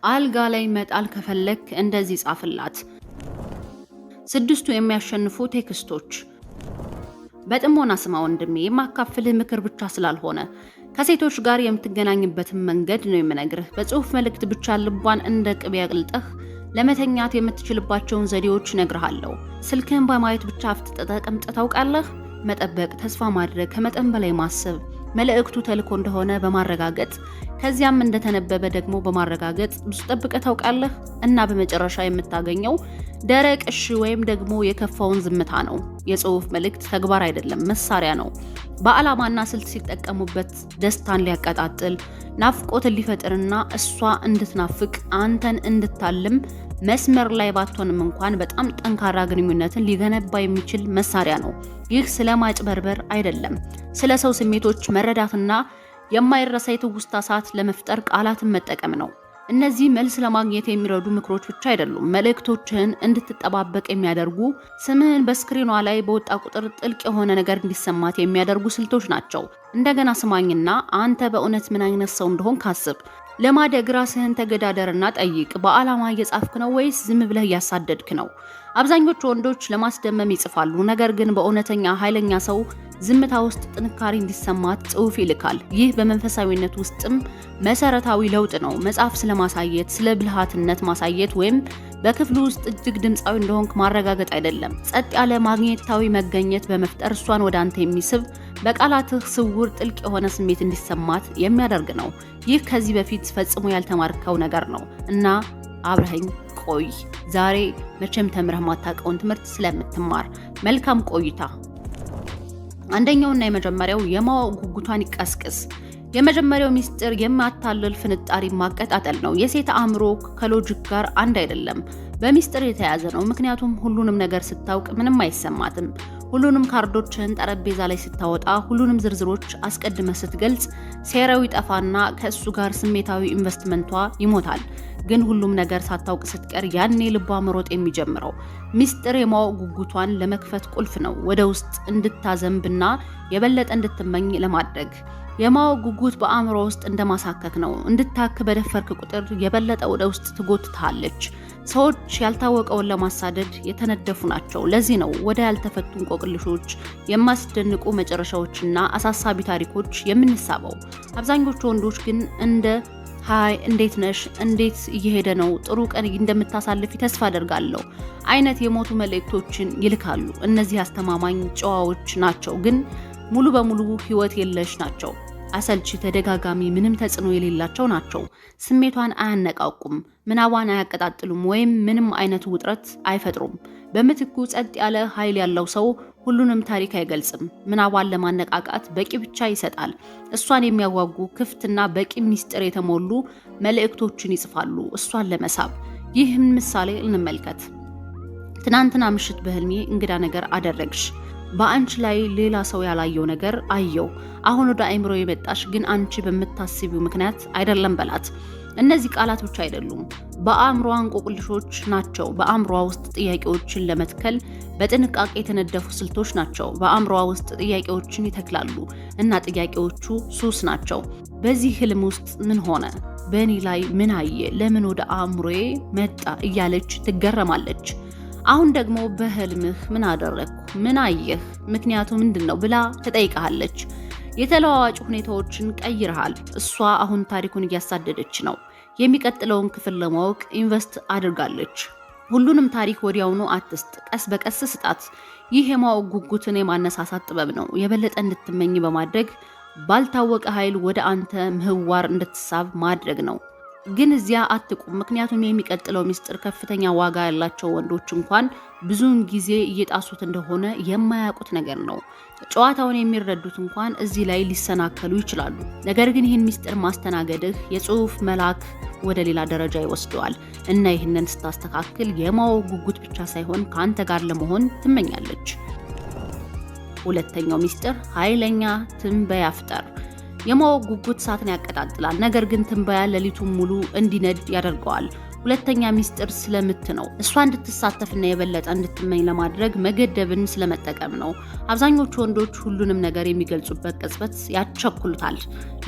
አልጋ ላይ መጣል ከፈለክ እንደዚህ ጻፍላት። ስድስቱ የሚያሸንፉ text ኦች። በጥሞና ስማ ወንድሜ፣ የማካፍልህ ምክር ብቻ ስላልሆነ ከሴቶች ጋር የምትገናኝበትን መንገድ ነው የምነግርህ። በጽሁፍ መልእክት ብቻ ልቧን እንደ ቅቤ አቅልጠህ ለመተኛት የምትችልባቸውን ዘዴዎች እነግርሃለሁ። ስልክህን በማየት ብቻ አፍጥጠህ ተቀምጠህ ታውቃለህ? መጠበቅ፣ ተስፋ ማድረግ፣ ከመጠን በላይ ማሰብ፣ መልእክቱ ተልኮ እንደሆነ በማረጋገጥ ከዚያም እንደተነበበ ደግሞ በማረጋገጥ ብዙ ጠብቀህ ታውቃለህ? እና በመጨረሻ የምታገኘው ደረቅ እሺ ወይም ደግሞ የከፋውን ዝምታ ነው። የጽሁፍ መልእክት ተግባር አይደለም፣ መሳሪያ ነው። በዓላማና ስልት ሲጠቀሙበት ደስታን ሊያቀጣጥል፣ ናፍቆትን ሊፈጥርና እሷ እንድትናፍቅ አንተን እንድታልም መስመር ላይ ባትሆንም እንኳን በጣም ጠንካራ ግንኙነትን ሊገነባ የሚችል መሳሪያ ነው። ይህ ስለ ማጭበርበር አይደለም፣ ስለ ሰው ስሜቶች መረዳትና የማይረሳ የትውስታ ሰዓት ለመፍጠር ቃላትን መጠቀም ነው። እነዚህ መልስ ለማግኘት የሚረዱ ምክሮች ብቻ አይደሉም። መልእክቶችህን እንድትጠባበቅ የሚያደርጉ፣ ስምህን በ screen ኗ ላይ በወጣ ቁጥር ጥልቅ የሆነ ነገር እንዲሰማት የሚያደርጉ ስልቶች ናቸው። እንደገና ስማኝና አንተ በእውነት ምን አይነት ሰው እንደሆንክ አስብ። ለማደግ ራስህን ተገዳደርና ጠይቅ። በዓላማ እየጻፍክ ነው ወይስ ዝም ብለህ እያሳደድክ ነው? አብዛኞቹ ወንዶች ለማስደመም ይጽፋሉ። ነገር ግን በእውነተኛ ኃይለኛ ሰው ዝምታ ውስጥ ጥንካሬ እንዲሰማት ጽሑፍ ይልካል። ይህ በመንፈሳዊነት ውስጥም መሰረታዊ ለውጥ ነው። መጽሐፍ ስለማሳየት፣ ስለ ብልሃትነት ማሳየት ወይም በክፍሉ ውስጥ እጅግ ድምፃዊ እንደሆንክ ማረጋገጥ አይደለም። ጸጥ ያለ ማግኔታዊ መገኘት በመፍጠር እሷን ወደ አንተ የሚስብ፣ በቃላትህ ስውር ጥልቅ የሆነ ስሜት እንዲሰማት የሚያደርግ ነው። ይህ ከዚህ በፊት ፈጽሞ ያልተማርከው ነገር ነው እና አብረኸኝ ቆይ። ዛሬ መቼም ተምረህ ማታውቀውን ትምህርት ስለምትማር መልካም ቆይታ። አንደኛውና የመጀመሪያው የማወቅ ጉጉቷን ይቀስቅስ። የመጀመሪያው ሚስጥር የማታልል ፍንጣሪ ማቀጣጠል ነው። የሴት አእምሮ ከ logic ጋር አንድ አይደለም፣ በሚስጥር የተያዘ ነው። ምክንያቱም ሁሉንም ነገር ስታውቅ ምንም አይሰማትም። ሁሉንም ካርዶችህን ጠረጴዛ ላይ ስታወጣ፣ ሁሉንም ዝርዝሮች አስቀድመህ ስትገልጽ፣ ሴራው ይጠፋና ከእሱ ጋር ስሜታዊ ኢንቨስትመንቷ ይሞታል። ግን ሁሉም ነገር ሳታውቅ ስትቀር ያኔ ልቧ መሮጥ የሚጀምረው። ሚስጥር የማወቅ ጉጉቷን ለመክፈት ቁልፍ ነው፣ ወደ ውስጥ እንድታዘንብና የበለጠ እንድትመኝ ለማድረግ። የማወቅ ጉጉት በአእምሮ ውስጥ እንደማሳከክ ነው። እንድታክ በደፈርክ ቁጥር የበለጠ ወደ ውስጥ ትጎትታለች። ሰዎች ያልታወቀውን ለማሳደድ የተነደፉ ናቸው። ለዚህ ነው ወደ ያልተፈቱ እንቆቅልሾች፣ የማስደንቁ መጨረሻዎችና አሳሳቢ ታሪኮች የምንሳበው። አብዛኞቹ ወንዶች ግን እንደ "Hi፣ እንዴት ነሽ? እንዴት እየሄደ ነው? ጥሩ ቀን እንደምታሳልፊ ተስፋ አደርጋለሁ" አይነት የሞቱ መልእክቶችን ይልካሉ። እነዚህ አስተማማኝ ጨዋዎች ናቸው፣ ግን ሙሉ በሙሉ ህይወት የለሽ ናቸው። አሰልቺ፣ ተደጋጋሚ፣ ምንም ተጽዕኖ የሌላቸው ናቸው። ስሜቷን አያነቃቁም፣ ምናቧን አያቀጣጥሉም ወይም ምንም አይነት ውጥረት አይፈጥሩም። በምትኩ ጸጥ ያለ ኃይል ያለው ሰው ሁሉንም ታሪክ አይገልጽም። ምናቧን ለማነቃቃት በቂ ብቻ ይሰጣል። እሷን የሚያጓጉ ክፍትና በቂ ሚስጥር የተሞሉ መልእክቶችን ይጽፋሉ እሷን ለመሳብ። ይህን ምሳሌ እንመልከት። ትናንትና ምሽት በህልሜ እንግዳ ነገር አደረግሽ። በአንቺ ላይ ሌላ ሰው ያላየው ነገር አየው። አሁን ወደ አይምሮ የመጣሽ ግን አንቺ በምታስቢው ምክንያት አይደለም በላት። እነዚህ ቃላት ብቻ አይደሉም፣ በአእምሯ እንቆቅልሾች ናቸው። በአእምሯ ውስጥ ጥያቄዎችን ለመትከል በጥንቃቄ የተነደፉ ስልቶች ናቸው። በአእምሯ ውስጥ ጥያቄዎችን ይተክላሉ እና ጥያቄዎቹ ሱስ ናቸው። በዚህ ህልም ውስጥ ምን ሆነ? በእኔ ላይ ምን አየ? ለምን ወደ አእምሮዬ መጣ? እያለች ትገረማለች። አሁን ደግሞ በህልምህ ምን አደረግኩ? ምን አየህ? ምክንያቱ ምንድን ነው ብላ ትጠይቅሃለች። የተለዋዋጭ ሁኔታዎችን ቀይረሃል። እሷ አሁን ታሪኩን እያሳደደች ነው። የሚቀጥለውን ክፍል ለማወቅ invest አድርጋለች። ሁሉንም ታሪክ ወዲያውኑ አትስጥ፣ ቀስ በቀስ ስጣት። ይህ የማወቅ ጉጉትን የማነሳሳት ጥበብ ነው። የበለጠ እንድትመኝ በማድረግ ባልታወቀ ኃይል ወደ አንተ ምህዋር እንድትሳብ ማድረግ ነው። ግን እዚያ አትቁም። ምክንያቱም የሚቀጥለው ሚስጥር ከፍተኛ ዋጋ ያላቸው ወንዶች እንኳን ብዙውን ጊዜ እየጣሱት እንደሆነ የማያውቁት ነገር ነው። ጨዋታውን የሚረዱት እንኳን እዚህ ላይ ሊሰናከሉ ይችላሉ። ነገር ግን ይህን ሚስጥር ማስተናገድህ የጽሁፍ መላክ ወደ ሌላ ደረጃ ይወስደዋል እና ይህንን ስታስተካክል የማወቅ ጉጉት ብቻ ሳይሆን ከአንተ ጋር ለመሆን ትመኛለች። ሁለተኛው ሚስጥር ኃይለኛ ትንበያ ፍጠር። የማወቅ ጉጉት እሳትን ያቀጣጥላል። ነገር ግን ትንበያ ሌሊቱን ሙሉ እንዲነድ ያደርገዋል። ሁለተኛ ሚስጥር ስለምት ነው። እሷ እንድትሳተፍና የበለጠ እንድትመኝ ለማድረግ መገደብን ስለመጠቀም ነው። አብዛኞቹ ወንዶች ሁሉንም ነገር የሚገልጹበት ቅጽበት ያቸኩሉታል።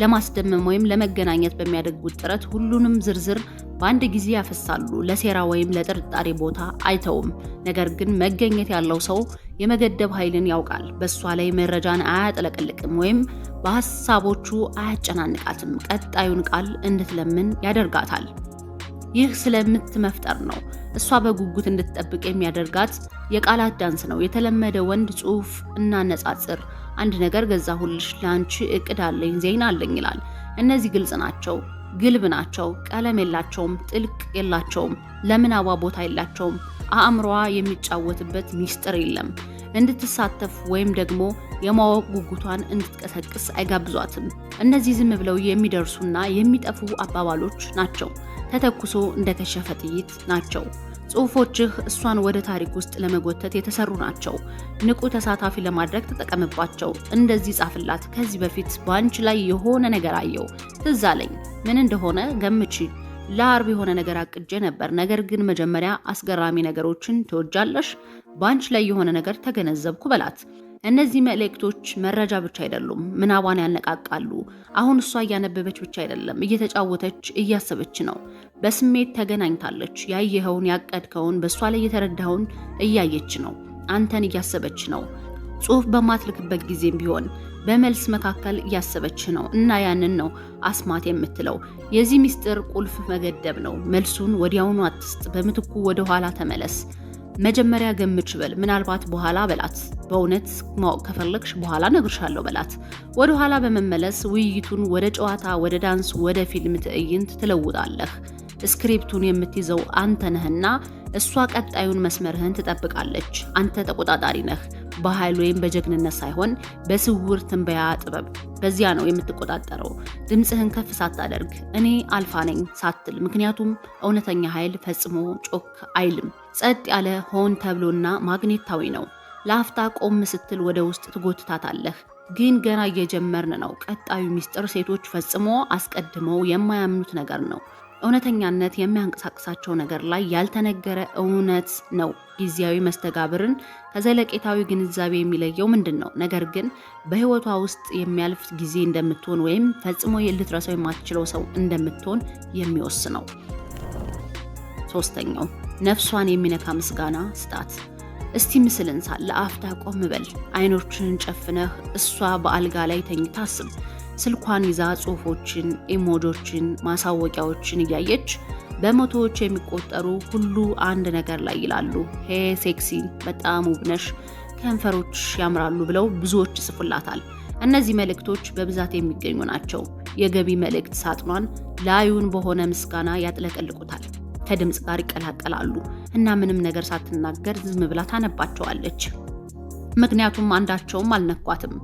ለማስደመም ወይም ለመገናኘት በሚያደርጉት ጥረት ሁሉንም ዝርዝር በአንድ ጊዜ ያፈሳሉ። ለሴራ ወይም ለጥርጣሬ ቦታ አይተውም። ነገር ግን መገኘት ያለው ሰው የመገደብ ኃይልን ያውቃል። በእሷ ላይ መረጃን አያጥለቅልቅም ወይም በሀሳቦቹ አያጨናንቃትም። ቀጣዩን ቃል እንድትለምን ያደርጋታል። ይህ ስለምት መፍጠር ነው። እሷ በጉጉት እንድትጠብቅ የሚያደርጋት የቃላት ዳንስ ነው። የተለመደ ወንድ ጽሑፍ እናነጻጽር። አንድ ነገር ገዛሁልሽ፣ ለአንቺ እቅድ አለኝ፣ ዜና አለኝ ይላል። እነዚህ ግልጽ ናቸው፣ ግልብ ናቸው፣ ቀለም የላቸውም፣ ጥልቅ የላቸውም፣ ለምናቧ ቦታ የላቸውም። አእምሯ የሚጫወትበት ሚስጥር የለም። እንድትሳተፍ ወይም ደግሞ የማወቅ ጉጉቷን እንድትቀሰቅስ አይጋብዟትም። እነዚህ ዝም ብለው የሚደርሱና የሚጠፉ አባባሎች ናቸው። ተተኩሶ እንደከሸፈ ጥይት ናቸው። ጽሑፎችህ እሷን ወደ ታሪክ ውስጥ ለመጎተት የተሰሩ ናቸው። ንቁ ተሳታፊ ለማድረግ ተጠቀምባቸው። እንደዚህ ጻፍላት። ከዚህ በፊት በአንቺ ላይ የሆነ ነገር አየው፣ ትዝ አለኝ። ምን እንደሆነ ገምቺ። ለአርብ የሆነ ነገር አቅጄ ነበር፣ ነገር ግን መጀመሪያ አስገራሚ ነገሮችን ትወጃለሽ። በአንቺ ላይ የሆነ ነገር ተገነዘብኩ በላት። እነዚህ መልእክቶች መረጃ ብቻ አይደሉም፣ ምናቧን ያነቃቃሉ። አሁን እሷ እያነበበች ብቻ አይደለም፣ እየተጫወተች እያሰበች ነው። በስሜት ተገናኝታለች። ያየኸውን፣ ያቀድከውን፣ በእሷ ላይ የተረዳኸውን እያየች ነው። አንተን እያሰበች ነው። ጽሑፍ በማትልክበት ጊዜም ቢሆን በመልስ መካከል እያሰበች ነው እና ያንን ነው አስማት የምትለው። የዚህ ሚስጥር ቁልፍ መገደብ ነው። መልሱን ወዲያውኑ አትስጥ። በምትኩ ወደ ኋላ ተመለስ። መጀመሪያ ገምች በል፣ ምናልባት በኋላ በላት። በእውነት ማወቅ ከፈለግሽ በኋላ እነግርሻለሁ በላት። ወደ ኋላ በመመለስ ውይይቱን ወደ ጨዋታ፣ ወደ ዳንስ፣ ወደ ፊልም ትዕይንት ትለውጣለህ። Script ኡን የምትይዘው አንተ ነህና እሷ ቀጣዩን መስመርህን ትጠብቃለች። አንተ ተቆጣጣሪ ነህ፣ በኃይል ወይም በጀግንነት ሳይሆን በስውር ትንበያ ጥበብ። በዚያ ነው የምትቆጣጠረው። ድምፅህን ከፍ ሳታደርግ እኔ አልፋ ነኝ ሳትል፣ ምክንያቱም እውነተኛ ኃይል ፈጽሞ ጮክ አይልም። ጸጥ ያለ ሆን ተብሎና ማግኔታዊ ነው። ለአፍታ ቆም ስትል ወደ ውስጥ ትጎትታታለህ። ግን ገና እየጀመርን ነው። ቀጣዩ ሚስጥር ሴቶች ፈጽሞ አስቀድመው የማያምኑት ነገር ነው። እውነተኛነት የሚያንቀሳቅሳቸው ነገር ላይ ያልተነገረ እውነት ነው። ጊዜያዊ መስተጋብርን ከዘለቄታዊ ግንዛቤ የሚለየው ምንድን ነው? ነገር ግን በሕይወቷ ውስጥ የሚያልፍ ጊዜ እንደምትሆን ወይም ፈጽሞ ልትረሳው የማትችለው ሰው እንደምትሆን የሚወስነው። ሶስተኛው፣ ነፍሷን የሚነካ ምስጋና ስጣት። እስቲ ምስል እንሳ። ለአፍታ ቆም በል። አይኖችህን ጨፍነህ እሷ በአልጋ ላይ ተኝታ አስብ። ስልኳን ይዛ ጽሁፎችን፣ emoji ዎችን፣ ማሳወቂያዎችን እያየች በመቶዎች የሚቆጠሩ ሁሉ አንድ ነገር ላይ ይላሉ። "Hey sexy፣ በጣም ውብ ነሽ፣ ከንፈሮች ያምራሉ" ብለው ብዙዎች ይጽፉላታል። እነዚህ መልእክቶች በብዛት የሚገኙ ናቸው። የገቢ መልእክት ሳጥኗን ላዩን በሆነ ምስጋና ያጥለቀልቁታል። ከድምፅ ጋር ይቀላቀላሉ እና ምንም ነገር ሳትናገር ዝም ብላ ታነባቸዋለች። ምክንያቱም አንዳቸውም አልነኳትም።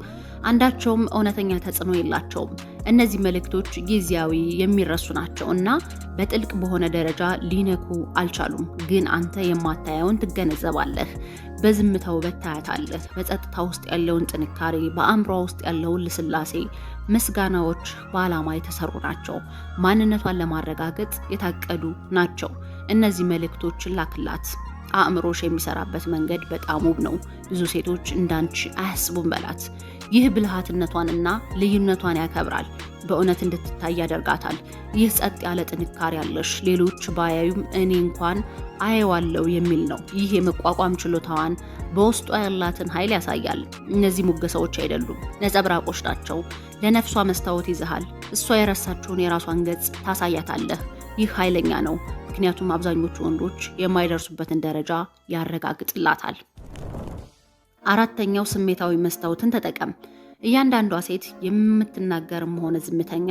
አንዳቸውም እውነተኛ ተጽዕኖ የላቸውም። እነዚህ መልእክቶች ጊዜያዊ፣ የሚረሱ ናቸው እና በጥልቅ በሆነ ደረጃ ሊነኩ አልቻሉም። ግን አንተ የማታየውን ትገነዘባለህ። በዝምታ ውበት ታያታለህ። በጸጥታ ውስጥ ያለውን ጥንካሬ፣ በአእምሯ ውስጥ ያለውን ልስላሴ። ምስጋናዎች በዓላማ የተሰሩ ናቸው። ማንነቷን ለማረጋገጥ የታቀዱ ናቸው። እነዚህ መልእክቶችን ላክላት። አእምሮሽ የሚሰራበት መንገድ በጣም ውብ ነው። ብዙ ሴቶች እንዳንቺ አያስቡም በላት። ይህ ብልሃትነቷንና ልዩነቷን ያከብራል። በእውነት እንድትታይ ያደርጋታል። ይህ ጸጥ ያለ ጥንካሬ አለሽ፣ ሌሎች ባያዩም እኔ እንኳን አየዋለው የሚል ነው። ይህ የመቋቋም ችሎታዋን፣ በውስጧ ያላትን ኃይል ያሳያል። እነዚህ ሙገሳዎች አይደሉም፣ ነጸብራቆች ናቸው። ለነፍሷ መስታወት ይዘሃል። እሷ የረሳችውን የራሷን ገጽ ታሳያታለህ። ይህ ኃይለኛ ነው፣ ምክንያቱም አብዛኞቹ ወንዶች የማይደርሱበትን ደረጃ ያረጋግጥላታል። አራተኛው፣ ስሜታዊ መስታወትን ተጠቀም። እያንዳንዷ ሴት የምትናገርም ሆነ ዝምተኛ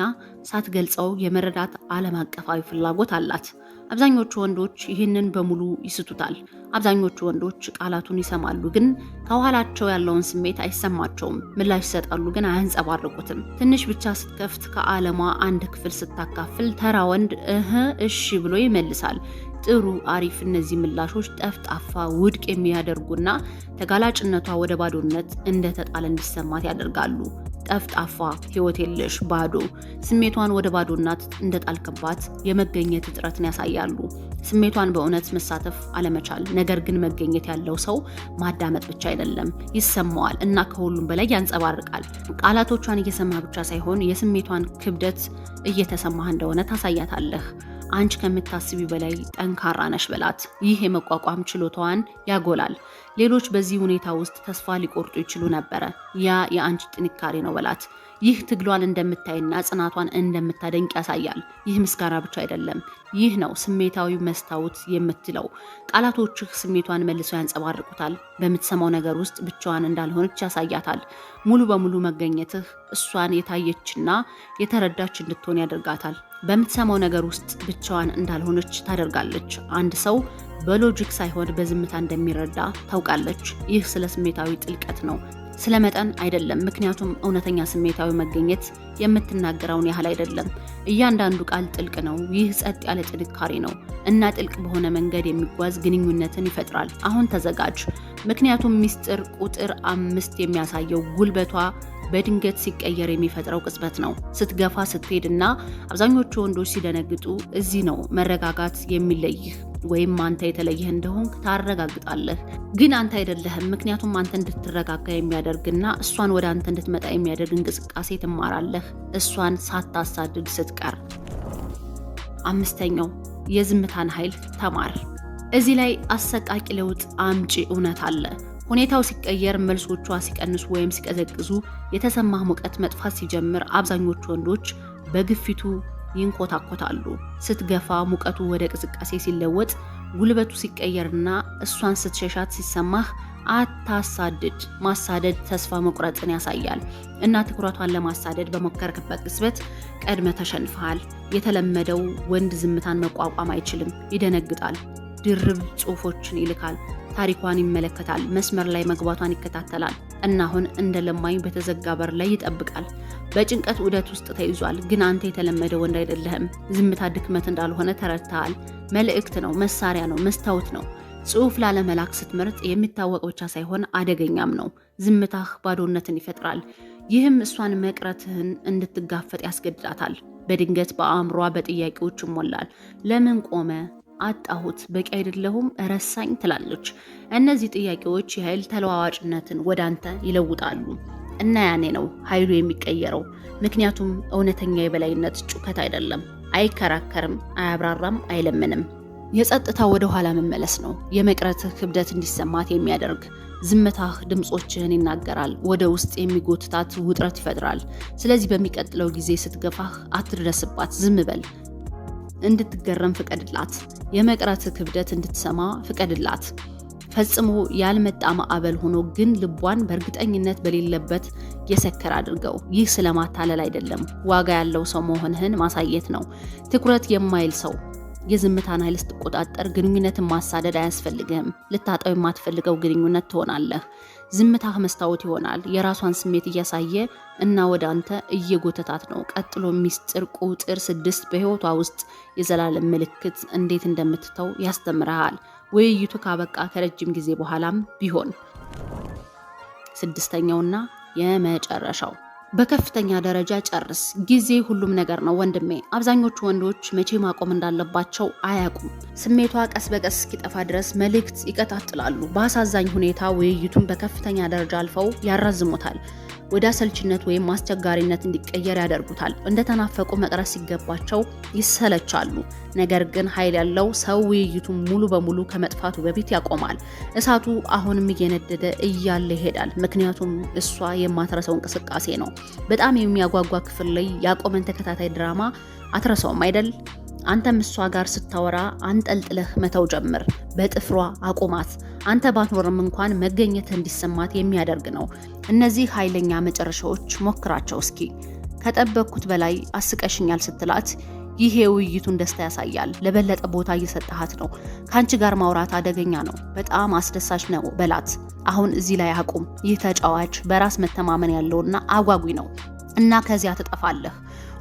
ሳትገልጸው የመረዳት ዓለም አቀፋዊ ፍላጎት አላት። አብዛኞቹ ወንዶች ይህንን በሙሉ ይስቱታል። አብዛኞቹ ወንዶች ቃላቱን ይሰማሉ፣ ግን ከኋላቸው ያለውን ስሜት አይሰማቸውም። ምላሽ ይሰጣሉ፣ ግን አያንጸባርቁትም። ትንሽ ብቻ ስትከፍት፣ ከዓለሟ አንድ ክፍል ስታካፍል፣ ተራ ወንድ እህ፣ እሺ ብሎ ይመልሳል። ጥሩ፣ አሪፍ። እነዚህ ምላሾች ጠፍጣፋ፣ ውድቅ የሚያደርጉና ተጋላጭነቷ ወደ ባዶነት እንደተጣለ እንዲሰማት ያደርጋሉ። ጠፍጣፋ፣ ህይወት የለሽ፣ ባዶ። ስሜቷን ወደ ባዶነት እንደጣልክባት የመገኘት እጥረትን ያሳያሉ። ስሜቷን በእውነት መሳተፍ አለመቻል። ነገር ግን መገኘት ያለው ሰው ማዳመጥ ብቻ አይደለም፣ ይሰማዋል እና ከሁሉም በላይ ያንጸባርቃል። ቃላቶቿን እየሰማ ብቻ ሳይሆን የስሜቷን ክብደት እየተሰማህ እንደሆነ ታሳያታለህ። አንቺ ከምታስቢ በላይ ጠንካራ ነሽ በላት። ይህ የመቋቋም ችሎታዋን ያጎላል። ሌሎች በዚህ ሁኔታ ውስጥ ተስፋ ሊቆርጡ ይችሉ ነበረ። ያ የአንቺ ጥንካሬ ነው በላት። ይህ ትግሏን እንደምታይና ጽናቷን እንደምታደንቅ ያሳያል። ይህ ምስጋና ብቻ አይደለም። ይህ ነው ስሜታዊ መስታወት የምትለው። ቃላቶችህ ስሜቷን መልሰው ያንጸባርቁታል። በምትሰማው ነገር ውስጥ ብቻዋን እንዳልሆነች ያሳያታል። ሙሉ በሙሉ መገኘትህ እሷን የታየችና የተረዳች እንድትሆን ያደርጋታል። በምትሰማው ነገር ውስጥ ብቻዋን እንዳልሆነች ታደርጋለች። አንድ ሰው በ logic ሳይሆን በዝምታ እንደሚረዳ ታውቃለች። ይህ ስለ ስሜታዊ ጥልቀት ነው፣ ስለ መጠን አይደለም። ምክንያቱም እውነተኛ ስሜታዊ መገኘት የምትናገረውን ያህል አይደለም። እያንዳንዱ ቃል ጥልቅ ነው። ይህ ጸጥ ያለ ጥንካሬ ነው እና ጥልቅ በሆነ መንገድ የሚጓዝ ግንኙነትን ይፈጥራል። አሁን ተዘጋጅ፣ ምክንያቱም ሚስጥር ቁጥር 5 የሚያሳየው ጉልበቷ በድንገት ሲቀየር የሚፈጥረው ቅጽበት ነው። ስትገፋ ስትሄድ እና አብዛኞቹ ወንዶች ሲደነግጡ እዚህ ነው መረጋጋት የሚለይህ ወይም አንተ የተለየህ እንደሆንክ ታረጋግጣለህ። ግን አንተ አይደለህም። ምክንያቱም አንተ እንድትረጋጋ የሚያደርግና እሷን ወደ አንተ እንድትመጣ የሚያደርግ እንቅስቃሴ ትማራለህ፣ እሷን ሳታሳድድ ስትቀር። አምስተኛው የዝምታን ኃይል ተማር። እዚህ ላይ አሰቃቂ ለውጥ አምጪ እውነት አለ። ሁኔታው ሲቀየር፣ መልሶቿ ሲቀንሱ ወይም ሲቀዘቅዙ፣ የተሰማህ ሙቀት መጥፋት ሲጀምር አብዛኞቹ ወንዶች በግፊቱ ይንኮታኮታሉ። ስትገፋ ሙቀቱ ወደ ቅዝቃሴ ሲለወጥ፣ ጉልበቱ ሲቀየርና እሷን ስትሸሻት ሲሰማህ አታሳድድ። ማሳደድ ተስፋ መቁረጥን ያሳያል እና ትኩረቷን ለማሳደድ በሞከርክበት ቅጽበት ቀድመ ተሸንፈሃል። የተለመደው ወንድ ዝምታን መቋቋም አይችልም፣ ይደነግጣል። ድርብ ጽሑፎችን ይልካል፣ ታሪኳን ይመለከታል፣ መስመር ላይ መግባቷን ይከታተላል እና አሁን እንደ ለማኝ በተዘጋ በር ላይ ይጠብቃል። በጭንቀት ዑደት ውስጥ ተይዟል። ግን አንተ የተለመደ ወንድ አይደለህም። ዝምታ ድክመት እንዳልሆነ ተረድተሃል። መልእክት ነው፣ መሳሪያ ነው፣ መስታወት ነው። ጽሑፍ ላለመላክ ስትመርጥ የሚታወቅ ብቻ ሳይሆን አደገኛም ነው። ዝምታህ ባዶነትን ይፈጥራል። ይህም እሷን መቅረትህን እንድትጋፈጥ ያስገድዳታል። በድንገት በአእምሯ በጥያቄዎች ይሞላል። ለምን ቆመ? አጣሁት፣ በቂ አይደለሁም፣ ረሳኝ ትላለች። እነዚህ ጥያቄዎች የኃይል ተለዋዋጭነትን ወደ አንተ ይለውጣሉ እና ያኔ ነው ኃይሉ የሚቀየረው። ምክንያቱም እውነተኛ የበላይነት ጩኸት አይደለም። አይከራከርም፣ አያብራራም፣ አይለምንም። የጸጥታ ወደ ኋላ መመለስ ነው የመቅረትህ ክብደት እንዲሰማት የሚያደርግ። ዝምታህ ድምፆችህን ይናገራል፣ ወደ ውስጥ የሚጎትታት ውጥረት ይፈጥራል። ስለዚህ በሚቀጥለው ጊዜ ስትገፋህ አትድረስባት፣ ዝም በል። እንድትገረም ፍቀድላት። የመቅረትህ ክብደት እንድትሰማ ፍቀድላት። ፈጽሞ ያልመጣ ማዕበል ሆኖ ግን ልቧን በእርግጠኝነት በሌለበት የሰከረ አድርገው። ይህ ስለማታለል አይደለም፣ ዋጋ ያለው ሰው መሆንህን ማሳየት ነው። ትኩረት የማይል ሰው የዝምታን ኃይል ስትቆጣጠር ግንኙነትን ማሳደድ አያስፈልግህም። ልታጣው የማትፈልገው ግንኙነት ትሆናለህ። ዝምታህ መስታወት ይሆናል። የራሷን ስሜት እያሳየ እና ወደ አንተ እየጎተታት ነው። ቀጥሎ ሚስጥር ቁጥር 6 በህይወቷ ውስጥ የዘላለም ምልክት እንዴት እንደምትተው ያስተምርሃል። ውይይቱ ካበቃ ከረጅም ጊዜ በኋላም ቢሆን። ስድስተኛውና የመጨረሻው በከፍተኛ ደረጃ ጨርስ። ጊዜ ሁሉም ነገር ነው ወንድሜ። አብዛኞቹ ወንዶች መቼ ማቆም እንዳለባቸው አያውቁም። ስሜቷ ቀስ በቀስ እስኪጠፋ ድረስ መልእክት ይቀጣጥላሉ። በአሳዛኝ ሁኔታ ውይይቱን በከፍተኛ ደረጃ አልፈው ያራዝሙታል። ወደ አሰልችነት ወይም አስቸጋሪነት እንዲቀየር ያደርጉታል። እንደተናፈቁ መቅረት ሲገባቸው ይሰለቻሉ። ነገር ግን ኃይል ያለው ሰው ውይይቱን ሙሉ በሙሉ ከመጥፋቱ በፊት ያቆማል። እሳቱ አሁንም እየነደደ እያለ ይሄዳል። ምክንያቱም እሷ የማትረሳው እንቅስቃሴ ነው። በጣም የሚያጓጓ ክፍል ላይ ያቆመን ተከታታይ ድራማ አትረሳውም አይደል? አንተም እሷ ጋር ስታወራ አንጠልጥለህ መተው ጀምር። በጥፍሯ አቁማት። አንተ ባትኖርም እንኳን መገኘት እንዲሰማት የሚያደርግ ነው። እነዚህ ኃይለኛ መጨረሻዎች ሞክራቸው እስኪ። ከጠበቅኩት በላይ አስቀሽኛል ስትላት ይህ የውይይቱን ደስታ ያሳያል። ለበለጠ ቦታ እየሰጠሃት ነው። ከአንቺ ጋር ማውራት አደገኛ ነው፣ በጣም አስደሳች ነው በላት። አሁን እዚህ ላይ አቁም። ይህ ተጫዋች በራስ መተማመን ያለውና አጓጊ ነው እና ከዚያ ትጠፋለህ፣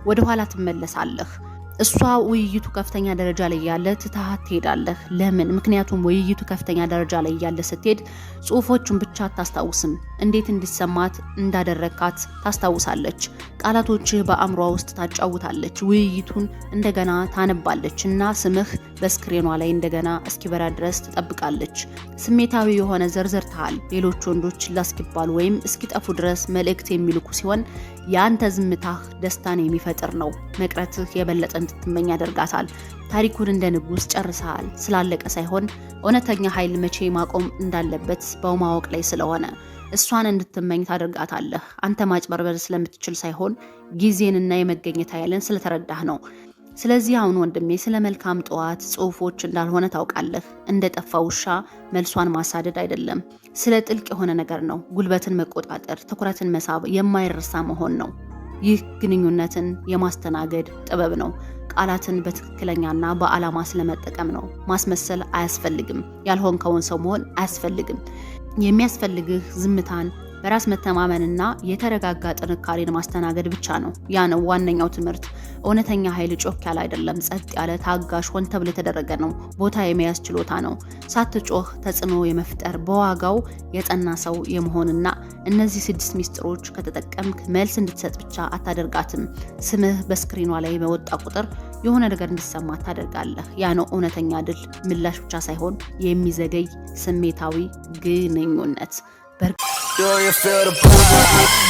ወደኋላ ትመለሳለህ። እሷ ውይይቱ ከፍተኛ ደረጃ ላይ ያለ ትተሃት ትሄዳለህ። ለምን? ምክንያቱም ውይይቱ ከፍተኛ ደረጃ ላይ ያለ ስትሄድ ጽሁፎቹን ብቻ አታስታውስም፣ እንዴት እንዲሰማት እንዳደረግካት ታስታውሳለች። ቃላቶችህ በአእምሯ ውስጥ ታጫውታለች። ውይይቱን እንደገና ታነባለች እና ስምህ በ screen ኗ ላይ እንደገና እስኪበራ ድረስ ትጠብቃለች። ስሜታዊ የሆነ ዘርዘርተሃል። ሌሎች ወንዶች ችላ እስኪባሉ ወይም እስኪጠፉ ድረስ መልእክት የሚልኩ ሲሆን የአንተ ዝምታህ ደስታን የሚፈጥር ነው። መቅረትህ የበለጠ እንድትመኝ ያደርጋታል። ታሪኩን እንደ ንጉሥ ጨርሰሃል። ስላለቀ ሳይሆን እውነተኛ ኃይል መቼ ማቆም እንዳለበት በማወቅ ላይ ስለሆነ እሷን እንድትመኝ ታደርጋታለህ። አንተ ማጭበርበር ስለምትችል ሳይሆን ጊዜንና የመገኘት ኃይልን ስለተረዳህ ነው። ስለዚህ አሁን ወንድሜ ስለ መልካም ጠዋት ጽሁፎች እንዳልሆነ ታውቃለህ። እንደ ጠፋ ውሻ መልሷን ማሳደድ አይደለም፣ ስለ ጥልቅ የሆነ ነገር ነው። ጉልበትን መቆጣጠር፣ ትኩረትን መሳብ፣ የማይረሳ መሆን ነው። ይህ ግንኙነትን የማስተናገድ ጥበብ ነው። ቃላትን በትክክለኛና በዓላማ ስለመጠቀም ነው። ማስመሰል አያስፈልግም። ያልሆንከውን ሰው መሆን አያስፈልግም። የሚያስፈልግህ ዝምታን፣ በራስ መተማመንና የተረጋጋ ጥንካሬን ማስተናገድ ብቻ ነው። ያ ነው ዋነኛው ትምህርት። እውነተኛ ኃይል ጮክ ያለ አይደለም፣ ጸጥ ያለ ታጋሽ፣ ሆን ተብሎ የተደረገ ነው። ቦታ የመያዝ ችሎታ ነው። ሳትጮህ ተጽዕኖ የመፍጠር፣ በዋጋው የጸና ሰው የመሆንና እነዚህ ስድስት ሚስጥሮች ከተጠቀምክ መልስ እንድትሰጥ ብቻ አታደርጋትም። ስምህ በ screen ኗ ላይ በወጣ ቁጥር የሆነ ነገር እንዲሰማ ታደርጋለህ። ያ ነው እውነተኛ ድል፣ ምላሽ ብቻ ሳይሆን የሚዘገይ ስሜታዊ ግንኙነት። Do you feel the vibe?